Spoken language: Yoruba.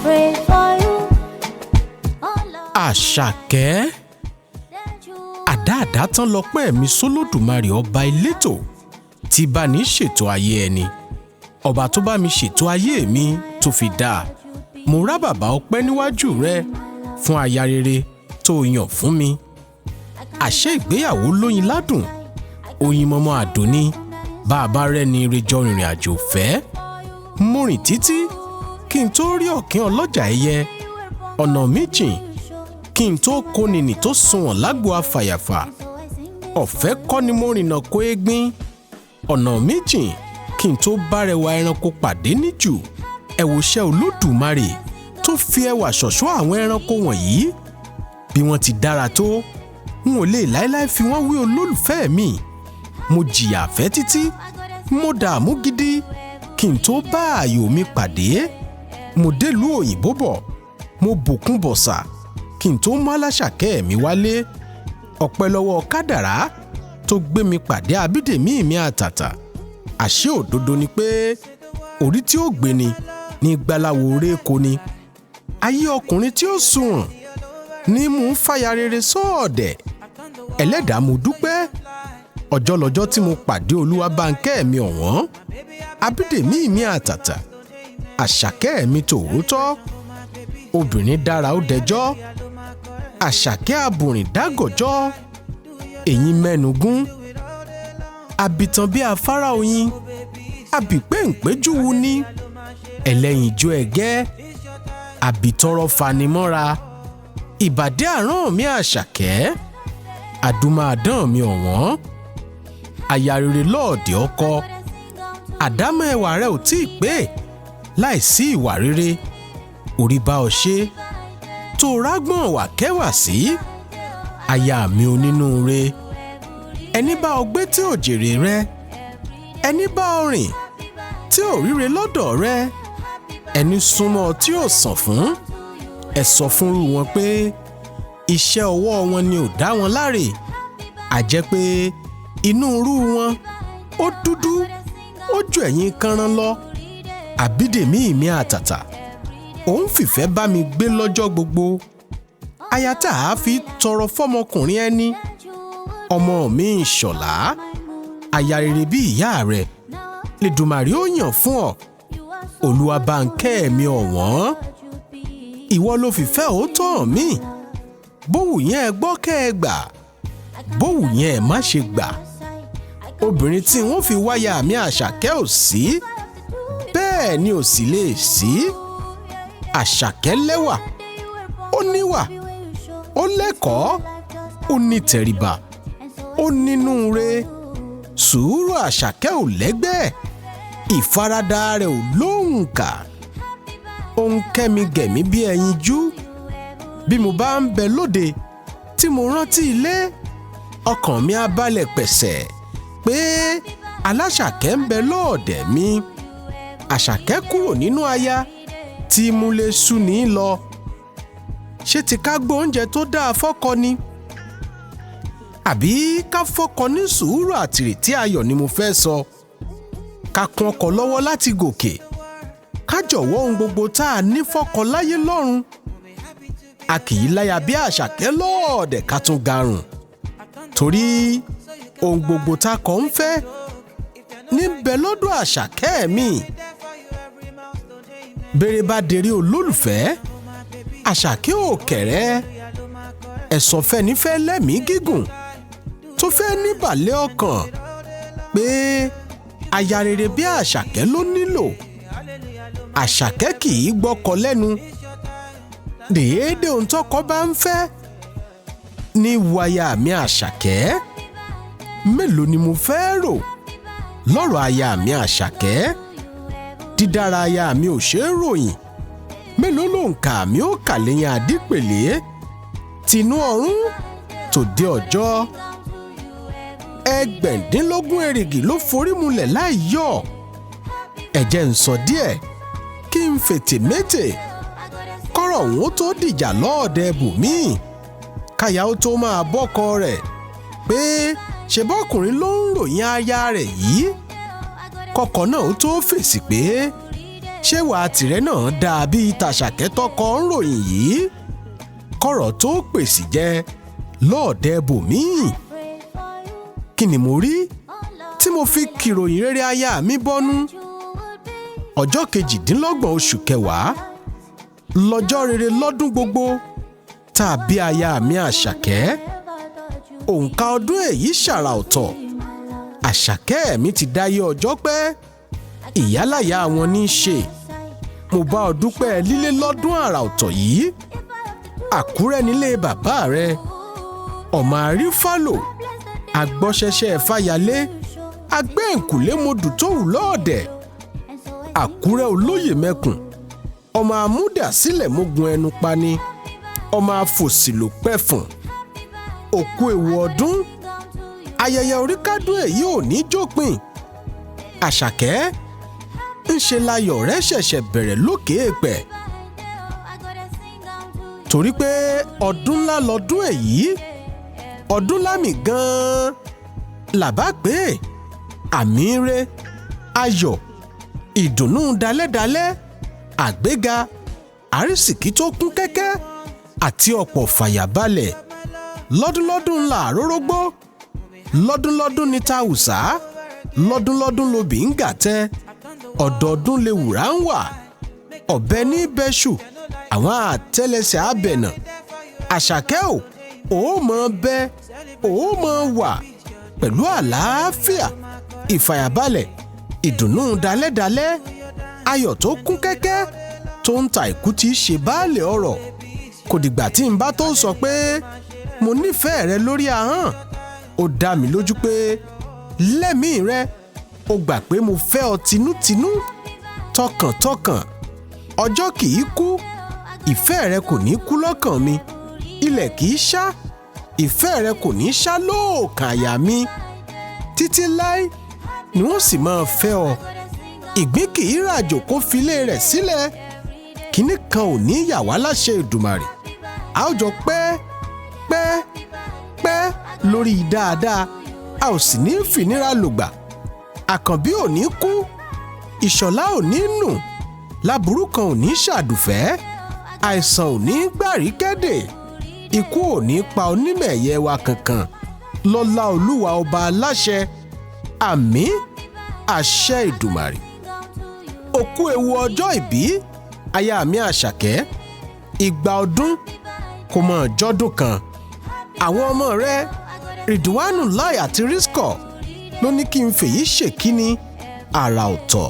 Pray for you. Oh Lord, Àṣàkẹ́ that you àdáàdá tán lọ́pẹ́ mi sólódùmarè, ọba elétò tí bá ní ṣètò ayé ẹni, ọba tó bá mi ṣètò ayé mi tó fi dáa. Mo rá bàbá ọpẹ́ níwájú rẹ fún aya rere tó yàn fún mi. Àṣé ìgbéyàwó lóyin ládùn, oyin mọ́mọ́ àdùnní bá a bá rẹ́ni rejọ́ rìnrìn àjò fẹ́. Mo rìn títí kí n tó rí ọ̀kín ọlọ́jà ẹyẹ, ọ̀nà méjì kí n tó kónìní tó sunwọ̀n lágbo afàyàfà. Ọ̀fẹ́ kọ́ ni mo rìnà kó égbín, ọ̀nà méjì kí n tó bárẹwà ẹranko pàdé níjù. Ẹ wo iṣẹ́ Olódùmarè tó fi ẹwà ṣọ̀ṣọ́ àwọn ẹranko wọ̀nyí. Bí wọ́n ti dára tó, n ò lè láéláé fi wọ́n wé olólùfẹ́ mi. Mo jìyà fẹ́ títí, mo dààmú gidi kí n tó bá ààyò mi pàdé. Mo délùú òyìnbó bọ̀, mo bòkun bọ̀sà kí n tó mú aláṣàkẹ́ mi wálé. Ọpẹ́ lọ́wọ́ kádàrá tó gbé mi pàdé Abídèmí mi àtàtà. Àṣé òdodo ni pé orí tí ó gbé ni ní gbaláwo réko ni. Ayé ọkùnrin tí ó sunwọ̀n ní mú un fàyà rere sọ́ọ̀dẹ̀. Ẹlẹ́dàá, mo dúpẹ́. Ọjọ́ lọ́jọ́ tí mo pàdé Olúwabánkẹ́ mi ọ̀wọ́n, Abídèmí mi àtàtà, Àṣàkẹ́ mi tòótọ́. Obìnrin dára ó dẹjọ́, Àṣàkẹ́ àbùrìn dágọ̀jọ́, èyí mẹ́nugún, àbìtàn bíi afárá oyin, àbìpéǹpéjúwu ní ẹlẹ́yinjú ẹ̀gẹ́, àbìtọrọ fanimọ́ra. Ìbàdí àrán mi Àṣàkẹ́, àdùmáàdán mi ọ̀wọ́n, aya rere lọ́ọ̀dẹ̀ ọkọ. Àdámọ́ ẹwà rẹ ò tí ì pé láìsí ìwà rere. Orí bá ọ ṣe tó rágbọ́n wà kẹwà sí, aya mi onínúure. Ẹni bá ọ gbé tí ò jèrè rẹ, ẹni bá ọ rìn tí ò ríre lọ́dọ̀ rẹ, ẹni súnmọ́ ọ tí ò sàn fún, ẹ sọ fúnrú wọn pé iṣẹ́ ọwọ́ wọn ni ò dá wọn láre. Àjẹ́ pé inú irú wọn ó dúdú, ó ju ẹ̀yìn kanran lọ. Àbídèmí mi àtàtà, òun fìfẹ́ bá mi gbé lọ́jọ́ gbogbo. Aya tá a fi tọrọ fọmọkùnrin ẹni, ọmọ mi Ìṣọ̀lá, aya rere bí ìyá rẹ̀ lèdùmàrè ó yàn fún ọ. Olúwabánkẹ́ mi ọ̀wọ́n, ìwọ ló fìfẹ́ òótọ́ mi. Bówù yẹn ẹ gbọ́ kẹ́ ẹ gbà, bówù yẹn ẹ má ṣe gbà, obìnrin tí wọ́n fi wáyà mi Àṣàkẹ́ ò sí, bẹ́ẹ̀ ni ò sì lè sí. Àṣàkẹ́ lẹ́wà, ó níwà, ó lẹ́kọ̀ọ́, ó ní tẹríba, ó nínúure. Sùúrù Àṣàkẹ́ ò lẹ́gbẹ́, ìfaradà rẹ̀ ò lóhùnkà. Ó ń kẹ́mi gẹ̀mí bí ẹyinjú. Bí mo bá ń bẹ lóde tí mo rántí ilé, ọkàn mi á balẹ̀ pẹ̀sẹ̀ pé aláṣàkẹ́ ń bẹ lọ́ọ̀dẹ̀ mi. Àṣàkẹ́ kúrò nínú aya tí múlẹ̀ sú ní lọ. Ṣé ti ká gbọ́ oúnjẹ tó dáa fọ́kọ ni, àbí ká fọ́kọ ní sùúrù àtìrètí ayọ̀ ni mo fẹ́ sọ? Ká kún ọkọ lọ́wọ́ láti gòkè, ká jọ̀wọ́ ohun gbogbo tá a ní fọ́kọ láyé lọ́run. A kì í láya bí Àṣàkẹ́ lọ́ọ̀dẹ̀ ká tún garùn, torí ohun gbogbo tá a kọ́ ń fẹ́ níbẹ̀ lọ́dọ̀ Àṣàkẹ́ mi. Bèrè bá dèrè olólùfẹ́, Àṣàkẹ́ ò kẹ̀rẹ́. Ẹ̀sọ̀ fẹ́nifẹ́ lẹ́mìí gígùn tó fẹ́ níbàlẹ̀ ọkàn pé aya rere bí Àṣàkẹ́ ló nílò. Àṣàkẹ́ kì í gbọ́kọ lẹ́nu. Dèédé ohun tọkọ bá ń fẹ́ ní wáyà mi Àṣàkẹ́. Mélòó ni mo fẹ́ rò lọ́rọ̀ aya mi Àṣàkẹ́? Dídára aya mi ò ṣeé ròyìn. Mélòó ló ń kà mí ó kà lẹ́yìn àdípèlé tinú ọ̀run tòde ọjọ́? 16 èrìgì ló forí mulẹ̀ láì yọ̀. Ẹ̀jẹ̀ ń sọ díẹ̀ kí n fètè mété kọ́rọ̀ òun ó tó dìjà lọ́ọ̀dẹ bùnmíì, káyà ó tó máa bọ́kọ rẹ̀ pé ṣebọ́kùnrin ló ń ròyìn aya rẹ̀ yìí, kọkọ náà ó tó fèsì pé Ṣé wàá tìrẹ náà dáa bíi tàṣàkẹ́ tọkọ ń ròyìn yìí? Kọ̀rọ̀ tó pèsè jẹ lọ́ọ̀dẹ bòmíì. Kí ni mo rí tí mo fi kìròyìn rere aya mi bọ́nú? Ọjọ́ 28 oṣù kẹwàá lọ́jọ́ rere lọ́dún gbogbo tá a bí aya mi Àṣàkẹ́. Òǹkà ọdún èyí ṣàrà ọ̀tọ̀. Àṣàkẹ́ mi ti dáyé ọjọ́ pẹ́, ìyálàyà wọn ní í ṣe. Mo bá ọ dúpẹ́ lílé lọ́dún àrà ọ̀tọ̀ yìí. Àkúrẹ́ nílé bàbá rẹ, ọmọ àrífàlò, agbọ́ṣẹ́ṣẹ́ fàyàlé, agbẹ́ǹkùlé modù tó wù lọ́ọ̀dẹ̀. Àkúrẹ́ olóyè mẹ́kùn, ọmọ amúdàsílẹ̀ mógun ẹnu pani, ọmọ afòsìlò pẹ̀fọ̀n. Òkú ewu ọdún, ayẹyẹ oríkádún èyí ò ní jópin. Àṣàkẹ́, ń ṣe layọ̀ rẹ ṣẹ̀ṣẹ̀ bẹ̀rẹ̀ lókè èèpẹ̀, torí pé ọdún ńlá lọ́dún èyí, ọdún lámì gan-an làbá pé àmì ire, ayọ̀, ìdùnnú dalẹ́dalẹ́, àgbéga, àrísìkí tó kún kẹ́kẹ́ àti ọ̀pọ̀ fàyàbalẹ̀. Lọ́dúnlọ́dún ńlá àrórógbó, lọ́dúnlọ́dún ní tàwùsá, lọ́dúnlọ́dún lobì ń gàtẹ́, ọ̀dọọdún lè wùrà ń wà, ọ̀bẹ ní bẹ́ṣù, àwọn àtẹ́lẹsẹ̀ abẹ̀nà. Àṣàkẹ́ ò, ó mọ bẹ́, ó mọ wà pẹ̀lú àlàáfíà, ìfàyàbalẹ̀, ìdùnnú dalẹ́dalẹ́, ayọ̀ tó kún kẹ́kẹ́ tó ń ta ìkú tí í ṣe baálé ọ̀rọ̀. Kò dìgbà tí n bá tó sọ pé mo nífẹ̀ẹ́ rẹ lórí ahọ́n, ó dá mi lójú pé lẹ́mìí rẹ ó gbà pé mo fẹ́ ọ tinútinú, tọkàntọkàn. Ọjọ́ kì í kú, ìfẹ́ rẹ kò ní kú lọ́kàn mi. Ilẹ̀ kì í ṣá, ìfẹ́ rẹ kò ní ṣá lóòkàn àyà mi. Títí láé ni wọ́n sì máa fẹ́ ọ. Ìgbín kì í ràjò kó filé rẹ̀ sílẹ̀. Kínní kan ò ní yà wá láṣẹ Èdùmàrè. A ó jọ pẹ́ pẹ́ pẹ́ lórí dáadáa, a ò sì ní fìnira lògbà. Àkànbí ò ní kú, Ìṣọ̀lá ò ní nù, láburú kan ò ní ṣàdùfẹ́, àìsàn ò ní gbàrí kẹ́dẹ̀, ikú ò ní pa onímọ̀ ẹ̀yẹ wa kankan. Lọ́lá Olúwa ọba aláṣẹ, àmín, àṣẹ Èdùmàrè. Òkú ewu ọjọ́ ìbí aya mi Àṣàkẹ́, ìgbà ọdún kò mọ̀ jọ́dún kan. Àwọn ọmọ rẹ Ridwanu Lai àti Risco ló ní kí n fèyí ṣèkíni àrà ọ̀tọ̀.